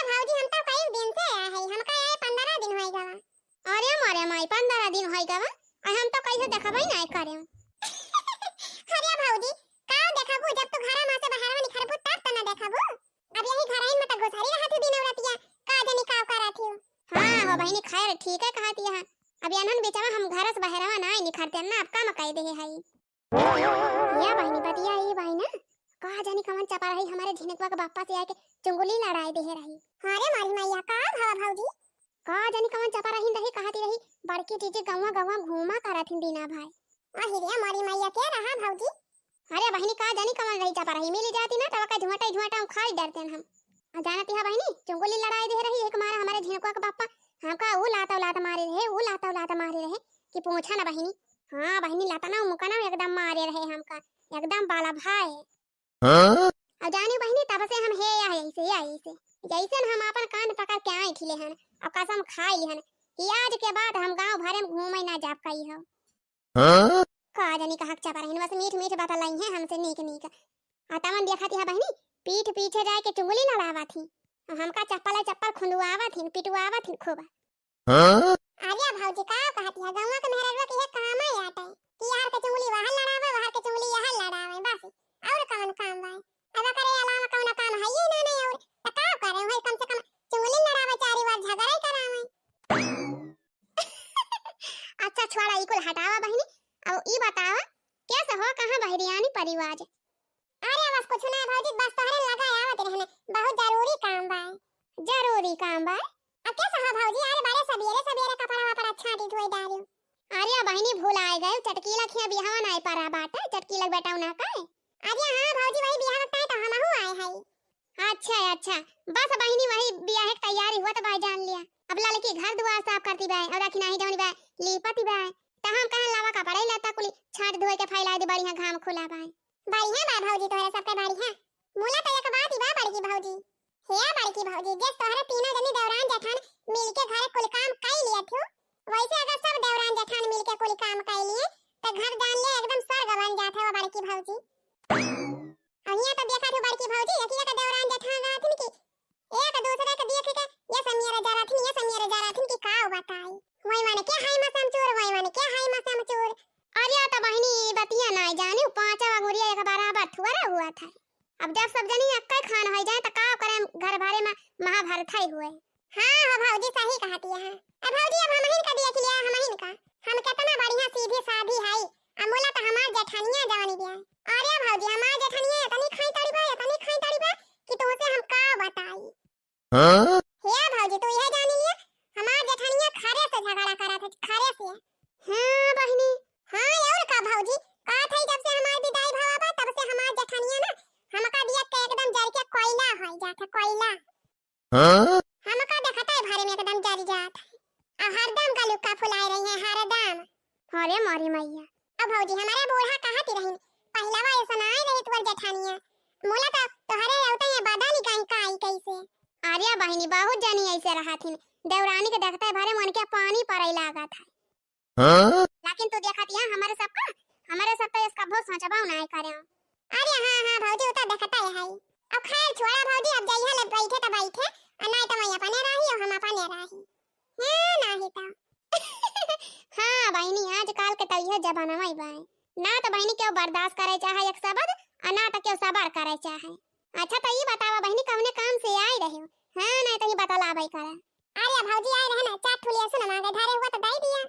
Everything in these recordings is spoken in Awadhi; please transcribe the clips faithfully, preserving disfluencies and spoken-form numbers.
भौजी, हम तो कई दिन से आए हैं, हमका आए पन्द्रह दिन होई गवा। अरे मोरे माई, पन्द्रह दिन होई गवा, आ हम तो कहियो देखबे नाई करे। अरे भौजी, का देखबू, जब तू घरा में से बाहर में निकलबू तब तो ना देखबू। अब यही घर में तो घुसरी रहत हूँ दिन रतिया, का जानी का करत हूँ। हाँ हो बहिनी, खैर ठीक है कहत यहाँ। अब यानन बेचारा हम घर से बाहर ना निकलते ना, अब काम कह दे है। या बहिनी, बतिया ई बहिनी, का जानी कवन चपा रही, हमारे झिनकवा के बापा से आके चुंगली लड़ाई दे रही। अरे मोरी मैया, का भवा भौजी? का जानी कवन चपा रही रही, कहती रही बड़की जीजी गौवा गौवा घूमा करत हिन दीना भाई। अहि रे मोरी मैया, के रहा भौजी? अरे बहिनी, का जानी कवन रही चपा रही, मिली जाती ना तब का झुमटा झुमटा उखाड़ डरते हम। आ जानती है बहिनी, चुंगली लड़ाई दे रही, एक मारा हमारे झिनकवा के बापा हमका ऊ लाता लात मारे रहे, ऊ लाता लात मारे रहे कि पूछा ना बहिनी। हाँ बहिनी, लतना मुकना एकदम मारे रहे हमका, एकदम बाला भाई। हाँ? अब जानी बहिनी, तब से हम हे या ऐसे, या ऐसे, जैसे न हम अपन कान पकड़ के आए ठिले हन और कसम खाई हन कि आज के बाद हम गांव भरे में घूमे ना जाब कही हो। हाँ? का जानी कहाँ के चपा रहिन, बस मीठ मीठ बतलाई है हमसे नीक नीक। आ तमन देखत है बहिनी, पीठ पीछे जाए के चुंगली लड़ावत ही, और हमका चप्पल चप्पल खुंदुआवत ही, पिटुआवत ही खूब। हाँ? अरे भौजी, का कहत है, गौवा के मेहररुआ के ये काम है आटे कि यार के चुंगली वहाँ लड़ावे, वहाँ के चुंगली यहाँ लड़ावे, बस और कौन काम बा? अब करे अलावा कौन काम है ही ना, नहीं और तो का करे भाई, कम से कम चुंगली लड़ावे, चारी बार झगड़ा ही करावे। अच्छा छोड़ा, ई कुल हटावा बहिनी, अब ई बतावा, कैसे हो, कहाँ बहिरियानी परिवार? अरे बस कुछ ना भौजी, बस तोहरे लगा आवत रहने, बहुत जरूरी काम बा। जरूरी काम बा? अब कैसे हो भौजी? अरे बड़े सबेरे सबेरे कपड़ा वपड़ा छाटी धोई डालियो। अरे बहिनी, भुलाए गए, चटकीला खिया बिहावा नाई परा बाटे, चटकीला बेटा उना का है? अरे हाँ भौजी, वही बिहावा ताई तो हमहू आए है। अच्छा अच्छा, बस बहिनी, वही बियाह के तैयारी हुआ तो भाई जान लिया। अब ललकी घर दुआर साफ करती बाय और अखिनाही जौनी बाय लीपती बाय, त हम कहन लावा कपड़ा लत्ता कुली छाट धोए के फैला दे, बढ़िया घाम खुला बाय। बढ़िया बा भौजी, तोहरे सबके बढ़िया। मुला तो एक बात ही बा बड़की भौजी, हे बड़की भौजी, जस तोहरे तीनों जनी देवरान जेठान मिलके घर कुल काम कई लिया थू, वैसे अगर सब देवरान जेठान मिलके कुल काम कई लिए तो घर जान ले एकदम स्वर्ग बन जात है वो बड़की भौजी। अहिया तो देखा थू बड़की भौजी, एक एक देवरान जेठान रहथिन कि एक दूसरे के देख के ये समियर जा रहथिन, ये समियर जा रहथिन कि का बताई। वही मन के हाय मसम चोर, वही मन के हाय मसम चोर। अरे तो बहिनी, बतिया नाई जानी, पांचवा अंगुरिया एक बराबर थुअरा हुआ था। अब जब सब जनी अक्का खान हो जाए तो का करे, घर भरे में महाभारत है हुए। हाँ हो भौजी, सही कहती है। अब भौजी, अब हमहिन का देख लिया, हमहिन का, हम कितना बढ़िया सीधी साधी है। अमूला तो हमार जेठनिया जवानी बिया। अरे भौजी, हमार जेठनिया इतनी खाई ताड़ी बा, इतनी खाई ताड़ी बा कि तुमसे हम का बताई। हाँ? हे भौजी, तू यह जान लिया, हमार जेठनिया खरे से झगड़ा करत है, खरे से। हाँ बहिनी। हाँ और का भौजी, का थई, जब से हमार विदाई भवा बा तब से हमार जेठनिया ना हमका दिया के एकदम जर के कोयला हो जात है, कोयला। हाँ? हमका देखते भरे में एकदम जर जात है। आ हरदम गलुक्का फुलाए रही है, हरदम। अरे मोरी मैया। अब भौजी, हमारे बूढ़ा कहती रही, पहलवा ऐसा ना आए रही तुअर जेठानिया। मुला तो तोहरे रहते ये बदल गई का आई कैसे? अरे बहिनी, बहुत जनी ऐसे रहथिन, देवरानी के देखते भरे मन के पानी पड़े लागत है। हाँ? लेकिन तू देखत यहाँ हमारे सबका, हमारे सब तो इसका बहुत सोचबा ना करे। अरे हाँ हाँ भौजी, उ तो देखता ही है। अब खैर छोड़ा भौजी, अब जइहा ले बैठे तो बैठे, आ नहीं तो मैं अपने रही और हम अपने रही। हाँ नहीं तो। हाँ बहिनी, आजकल के तो यह जमाना में बाय, ना तो बहिनी केहू बर्दाश्त करे चाहे एक शब्द, आ ना तो केहू सबर करे चाहे। अच्छा तो ये बतावा बहिनी, कौने काम से आई रहे हो? हाँ नहीं तो ये बतलावे करे। अरे भौजी, आए रहे ना, चार ठुलिया सुन मांगे धरे हुआ तो दे दिया।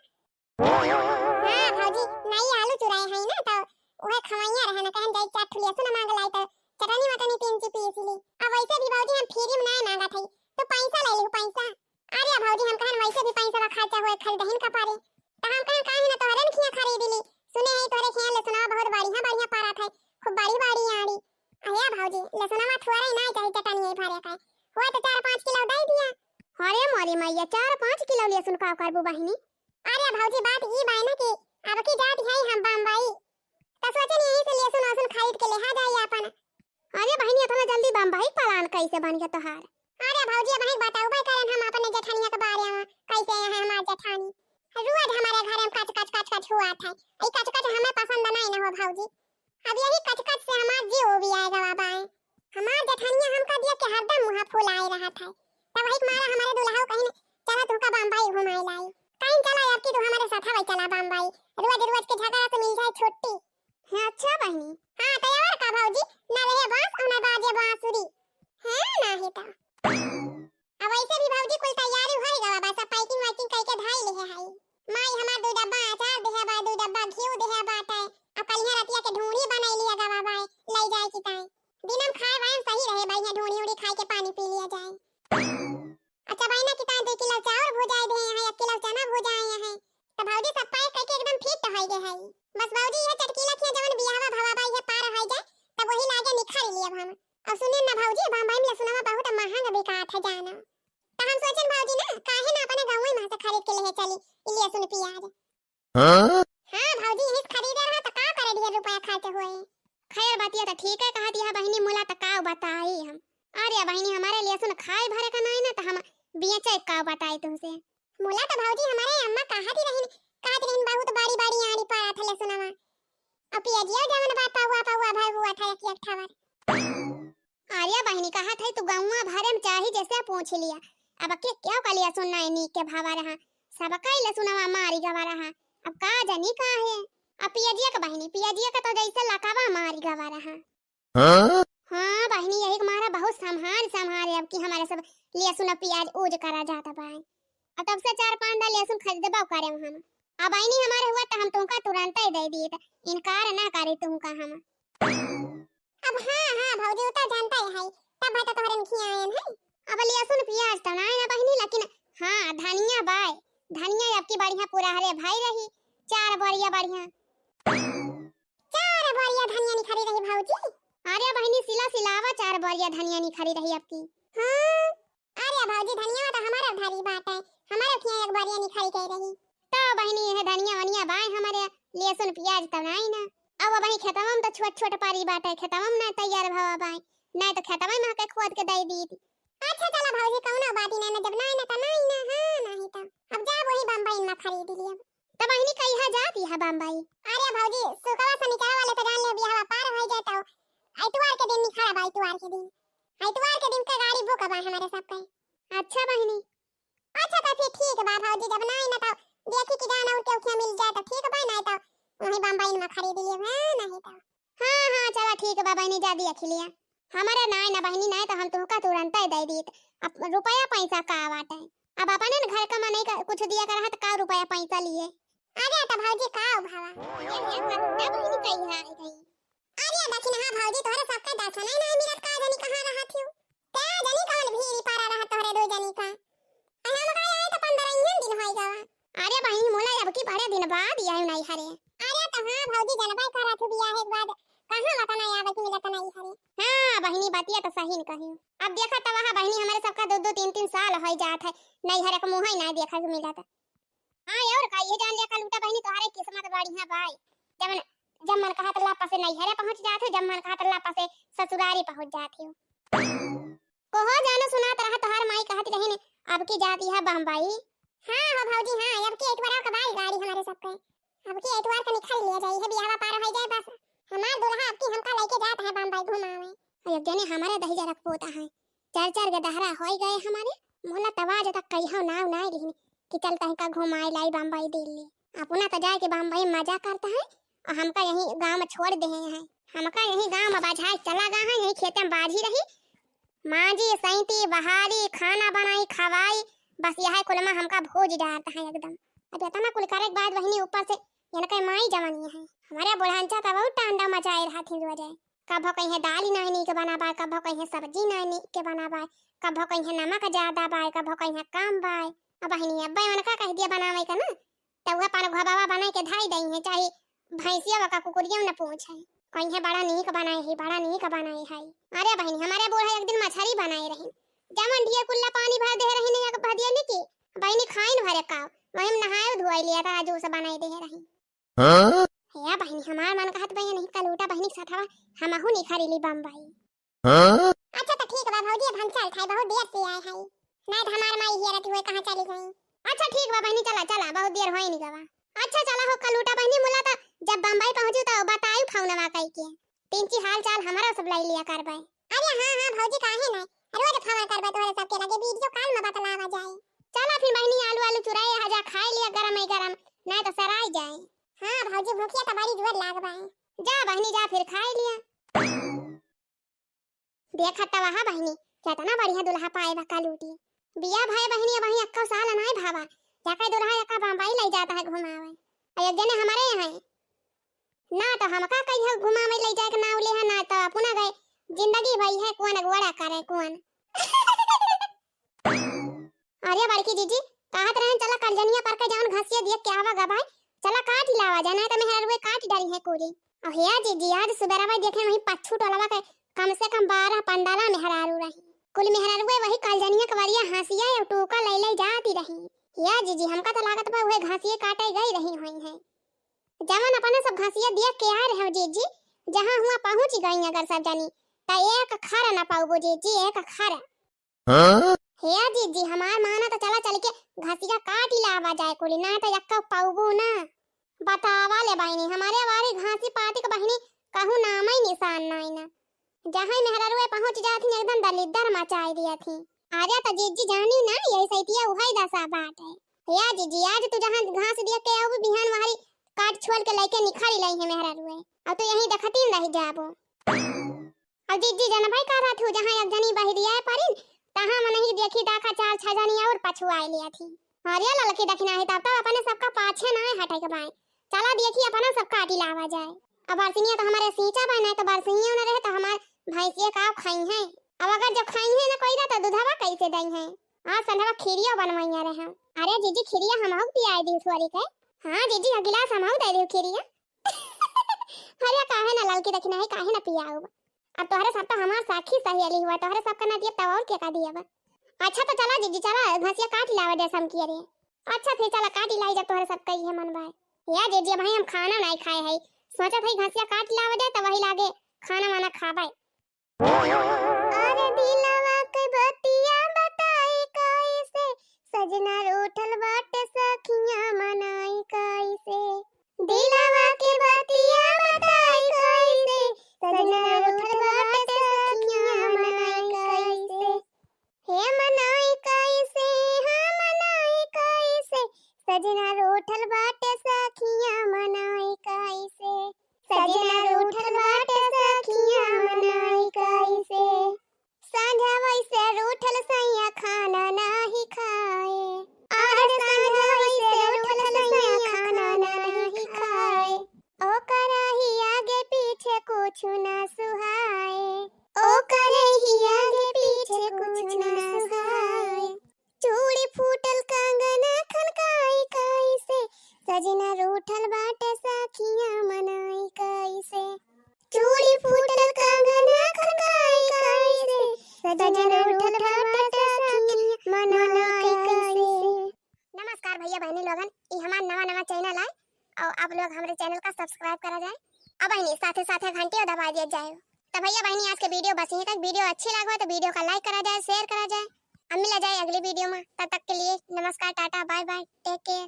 हाँ भौजी, नई आलू चुराए हैं ना, तो वह खवैया रहे ना, कहन जाई चार ठुलिया सुन मांग लाई, तो चटनी वटनी तीन ची पीस ली। अब वैसे भी भौजी हम फ्री में नहीं मांगा थे, तो पैसा ले ली पैसा। अरे भौजी, हम कहन वैसे भी पैसा ला खर्चा हुए, खरीदहिन का पारे, तो हम कहन काहे ना तोहरे न खिया खरीद ली। सुने है तोहरे खिया लसुनवा बहुत बढ़िया बढ़िया पारा थे, खूब बड़ी बड़ी आड़ी। अरे भौजी, लसुनवा थोड़े ना चाही चटनी है भरे का, हुआ तो चार पाँच किलो दे दिया। अरे मोरी मैया, चार पाँच किलो लहसुन का करबू बहिनी? अरे भौजी, बात ई बाय ना कि अब की जात है हम बम्बई, तो सोचे नहीं यहीं से लहसुन वहसुन खरीद के ले आ जाई अपन। अरे बहिनी, इतना जल्दी बम्बई पलान कैसे बन गया तोहार? अरे भौजी, अब ही बताऊ भाई करन हम अपने जेठानिया के बारे में, कैसे है हमार जेठानी। रोज हमारे घर में कच कच कच कच हुआ था, ई कच कच हमें पसंद नहीं न हो भौजी। अब यही कचकच से हमार जीव उबियाए गवा बाय। हमार जेठनिया हमका दिया के हरदम मुँह फुलाए रहत है। वही के मारा हमारे दुल्हा कहिन, "चला तुहका बम्बई घुमाई लाई।" कहिन, "चला अब की तू हमारे साथ हवाई चला बम्बई, रोज रोज के झगड़ा से मिल जाए छुट्टी।" हाँ, अच्छा बहिनी। हाँ, तो और का भौजी, ना रहे बांस और ना बाजे बांसुरी। हाँ, ना ही तो। अब वैसे भी भौजी कुल तैयारी होई गवा बा, सब packing वैकिंग करके धाई ले है। माई हमार दू डब्बा अचार देहे बा, दू डब्बा घी देहे बाटे। अब कलिया रतिया के ढूंढी बनाई लिया गवा बा, ले जाए की ताई। दिनम खाए वाए सही रहे, बढ़िया ढूंढी उड़ी खाए के पानी पी लिया जाए। अच्छा बहिना की ताई दो किलो चाउर भुजाए दे हैं, एक किलो चना भुजाए हैं। तो भौजी सब pack करके एकदम fit होई गए है। बस भौजी ये चटकीला खिया जवन बियाहवा भवा बा ये पार होई जाए, तब वही लागे निखार लिया हम। और सुने ना भौजी, बम्बई में लहसुनवा बहुत महंग बिकात है जाना। त हम सोचन भौजी ना, काहे ना अपने गाँव में से खरीद के लेहे चली, ई लहसुन पियाज। हाँ? हाँ भौजी, यही से खरीदे रहा त का करे ढेर रुपया खर्च होए। खैर बतिया त ठीक है कहत यह बहिनी मुला त का बताई हम। अरे बहिनी हमारे लहसुन खाए भरे का नहीं ना त हम बेचे का बताई तुमसे। मुला त भौजी हमारे अम्मा कहत ही रहिन, कहत रहिन बहुत बड़ी बड़ी आड़ी पड़ा था लहसुनवा। और पियाजिया जवन बा पौवा पौवा भर हुआ था एक एक ठवर। अरे बहिनी, कहत है तू गौवा भरे में चाही जैसे पूछ लिया। अब के क्या का लहसुन नाई नीक के भावा रहा, सबका ही लहसुनवा मारी गवा रहा। अब का जानी का है। अब पियजिया के बहिनी, पियजिया के तो जैसे लकावा मारी गवा रहा। हाँ? हाँ बहिनी, यही के मारा बहुत संभाल संभाल अब की हमारे सब लहसुन और पियाज यूज करा जाता बा। और तब से चार पांच दा लहसुन खरीदबा करे हम। अब बहिनी हमारे हुआ तो हम तुमका तुरंत ही दे दिए, तो इनकार ना करे तुमका हम। अब हाँ, हाँ, भौजी, उ त जानता ही है, तब भाई तो तोहरे खियायन है। अब लहसुन पियाज तो नाय ना बहिनी, लेकिन हाँ, धनिया बाय, धनिया अब की बढ़िया पूरा हरे भाई रही, चार बोरिया बढ़िया। चार बोरिया धनिया निखरी रही भौजी। अरे बहिनी, सिला सिलावा चार बोरिया धनिया निखरी रही अब की। हाँ, अरे भौजी, धनिया तो हमारा घरी बाटे, हमारे खिया एक बोरिया निखरी के रही। तो बहिनी, यह धनिया वनिया बाय हमारे, लहसुन पियाज तो नाई ना। अब वही खेतवा में तो छोट छोट पारी बाटे, खेतवा में ना तैयार भवा बाय, नाई तो खेतवा में के खोद के दे दी थी। अच्छा चला भौजी, कौनो बात ही नाई ना, जब नाई ना तो नाई ना, हाँ, नहीं तो अब जा वही बम्बई में खरीद लिया। तब बहिनी कहिया जाती है बम्बई? अरे भौजी, शुक्रवा शनिचरवा वाले तो जान ले बियाहवा पार हो जाए तो एतवार के दिन निखरा बा, एतवार के दिन, एतवार के दिन के गाड़ी बुक बा हमारे सबके। अच्छा बहिनी। अच्छा तो फिर ठीक बा भौजी, जब नाई ना तो देखी कि जाना उनके उठिया मिल जाए तो ठीक बा, नाई तो वही बम्बई में खरीद लिए, हाँ, नहीं तो। हाँ, हाँ, चला ठीक बा बहिनी, जा दिया खिलिया। हमारे नाई ना बहिनी, नाई तो हम तुमका तुरंत ही दे दीत। अब रुपया पैसा का बाटे? अब अपने न घर का मनई का कुछ दिया कर हाथ का रुपया पैसा लिए। अरे तो भौजी का भावा? अरे बहिनी कही है, कही। अरे दक्षिण हाँ भौजी, तोहरे सबके दर्शन ही नहीं मिलत, का जानी कहाँ रहत हो? का जानी कौन भीड़ पड़ा रहा तोहरे दो जनी का। अरे हम का आए तो पंद्रह दिन होई गवा। अरे बहिनी मोला अब की बड़े दिन बाद आए नहीं हरे। अरे तो हाँ भौजी, जनबे करत हो बियाह के बाद कहाँ वतना आवे के मिलत नहीं हरे। हाँ बहिनी, बतिया तो सही न कही। अब देखा तो वहाँ बहिनी हमारे सबका दो दो तीन तीन साल हो जात है, नहीं हरे का मुँह ही ना देखा के मिलत। हाँ और का, ये जान लिया कलूटा बहिनी, तोहरे किस्मत बढ़िया बाय। जब मन, जब मन कहा तो लापा से नैहरे पहुँच जात हो, जब मन कहा तो लापा से ससुरारी पहुँच जात हो। कोहो जानो सुनात रहा, तोहार माई कहत रहिन, अब की जात यह बम्बई। हाँ हो भौजी, हाँ, अब की एतवार का बारी गाड़ी हमारे सबके। अब की एतवार का निखल लिया जाई है, बियाहवा पार हो जाए बस। हमार दुल्हा अब की हमका लेके जात है बम्बई घुमावे। एक जने हमारे दहिजरा के पोता है, चार चार के दहरा होई गए हमारे, मोला तवाज तक कहियो नाव नाई लिहिन कि चल तहका घुमाई लाई बम्बई दिल्ली। अपना तो जाए के बम्बई मजा करता है और हमका यही गाँव में छोड़ दे हैं। हमका यही गाँव में बजाए चला गा है, यही खेते में बाझी रही, मांजी सैती बहारी, खाना बनाई खवाई, बस यह कुल में हमका भूज डालता है एकदम। अब इतना कुल करे के बाद बहिनी ऊपर से इनके माई जवानी है, हमारे बुढ़ांचा तो बहुत टांडा मचाए रहा थी रोजे। कभो कहीं दाल ही नहीं नीक बना पाए, कभो कहीं सब्जी नहीं नीक के बना पाए, कभो कहीं नमक ज्यादा बाय, कभो कहीं कम बाय। अब बहिनी अब्बे उनका कह दिया बनावे का ना, तो वह पान घोबावा बनाए के धाई दई है, चाहे भैंसिया का कुकुरिया न पूछे, कहीं बड़ा नीक बनाए है, बड़ा नीक बनाए है। अरे बहिनी, हमारे बूढ़ा एक दिन मछरी बनाए रही, जमन ढेर कुल्ला पानी भर दे रही नहीं, भदिया नहीं की बहिनी खाइन भरे का, वही में नहाए धोए लिया था, जूस बनाए दे रही। हाँ? हे बहिनी, हमार मन कहत बा, नहीं कलूटा बहिनी के साथवा हमहू निखरी ली बम्बई। हाँ? अच्छा तो ठीक बा भौजी, अब हम चल थाई, बहुत देर से आए हैं, नहीं तो हमार माई हियरत हुए कहाँ चली गई। अच्छा ठीक बा बहिनी, चला चला, बहुत देर होई नहीं गवा। अच्छा चला हो कलूटा बहिनी, मुला तो जब बम्बई पहुँचू तो बताई फोनवा कई के, तिनची हाल चाल हमारा सब लाई लिया करबे। अरे हाँ हाँ भौजी, काहे नहीं, रोज फोन करबे तोहरे सबके लगे, video call में बतलावा जाए। चला फिर बहिनी, आलू आलू चुराए हजा, खाए लिया गरम ही गरम, नाहीं तो सराई जाए। हाँ भौजी, भूखिया तो बड़ी जोर लाग बाए। जा बहिनी जा, फिर खाए लिया। देखत त वहा बहिनी, केतना बढ़िया दुल्हा पाए बा कलूटी। बियाह भए बहिनी, अबहीं एक्को साल नाहीं भावा, जाके दुल्हा एका बम्बई लइ जात है घुमावे। अउ एक जने हमरे हैं, ना तो हमका कहियो घुमावे लइ जाए के नाव ले है, ना तो अपना गए जिंदगी भई है, कुआन अगुवाड़ा करे, कुआन। अरे बड़की जीजी, कहत रहन, चला कलजनिया पर के जौन घसिया दिया क्या हवा गबाई, चला काट लावा जाए, नाहीं तो मेहररुए काट डारी है कुली। अउ हे जीजी, आज सुबेरवा देखे वही पच्छू टोलवा के कम से कम बारह पंडाला मेहरारू रही। कुल मेहरारुए वही कलजनिया के बरिया हंसिया अउ टूका लइ लइ जाती रही। हे जीजी, हमका तो लागत बा उहे घसिये काटे गई रही होई है। जवन अपने सब घसिया दिया के आए रहे जीजी, जहाँ हुआ पहुँच गई अगर सब जनी, त एक खर न पाउबो जीजी, एक खर। हाँ? हे जीजी, हमार माना तो चला चल के घसिया काट लावा जाए कुली, ना तो यक्का पाउबो ना। बतावा ले बहिनी, हमरे बारी घासी पाती के बहिनी कहूँ नाम ही निशान नाई ना। जहाँ मेहररुए पहुँच जात ही एकदम दलिद्दर मचाई दिया थी। अरे तो जीजी जानी ना, यही सैतिया उहई दशा बाटे। हे जीजी, आज तू जहाँ घास दिया के आऊ बिहान वहारी काट छोल के लइके निखारी लई है मेहररुए। अब तो यहीं देखतीन रह जाबो। अब जीजी जनबई करत हू, जहाँ एक जनी बहिरिया परिन, तहाँ मनही देखी दाखा चार छह जनी और पछुआए लिया थी। अरे ललकी दखिना है, तब तब अपने सबका पाछे ना हटे के बाएं। चला देखी अपना सब काटी लावा जाए। अब बरसिनिया तो हमारे सींचा बा, नहीं तो बरसिनिया न रहे तो हमार भैंसिया का खाई है। अब अगर जब खाई है ना कोई रहा तो दूधवा कैसे दई है? आज संझवा खीरियो बनवाइया रहे हम। अरे जीजी खीरिया हमहू पियाए दी छोरी के। हाँ जीजी, गिलास हमहू दे दी खीरिया। अरे काहे ना ललकी दखिना है, काहे ना पियाऊ? अब तोहरे सब तो हमार साखी सहेली हुआ, तोहरे सब का ना दियब तब और के का दियब? अच्छा तो चला जीजी, चला घसिया काट लावा जैसा हम किए रे। अच्छा फिर चला काट लाई जब तोहरे सब कही है मन बाय। या जीजी, अबहीं हम खाना नाई खाए है, सोचत है घसिया काट लावा जाए तब वही लागे खाना वाना खाबे। अरे दिलवा के बतिया बताई कैसे, सजना रूठल बाटे सखिया मनाई कैसे। दिलवा के बतिया बताई कैसे, सजना रूठल बाटे सखिया मनाई कैसे। हे मनाई कैसे, हाँ मनाई कैसे, सजना रूठल बाटे सखिया मनाई कैसे। सजना रूठल बाटे सखिया मनाई कैसे। सांझा वैसे रूठल सैया खाना नाही खाए। अरे सांझा वैसे रूठल सैया खाना नाही खाए। ओकरा ही आगे पीछे कुछ ना सुहाए। ओकरे ही आगे पीछे कुछ ना सुहाए। चूड़ी फूटल कंगना खनकाई कैसे, सजना रूठल बाटे सखिया मनाई कैसे। चूड़ी फूटल कंगना खनकाई कैसे, सजना रूठल बाटे सखिया मनाई कैसे। नमस्कार भैया बहनी लोगन, ई हमार नवा नवा channel है और आप लोग हमरे channel का subscribe करा जाए। अब बहनी साथे साथे घंटियो दबा दिया जाए। तो भैया बहनी आज के video बस यहीं तक। Video अच्छी लागो तो video का like करा जाए, share करा जाए। अब मिला जाए अगली video में, तब तक के लिए नमस्कार, टाटा, bye bye, take care।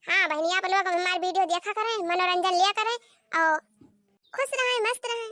हाँ बहनी आप लोग हमारे video देखा करें, मनोरंजन लिया करें और खुश रहें, मस्त रहें।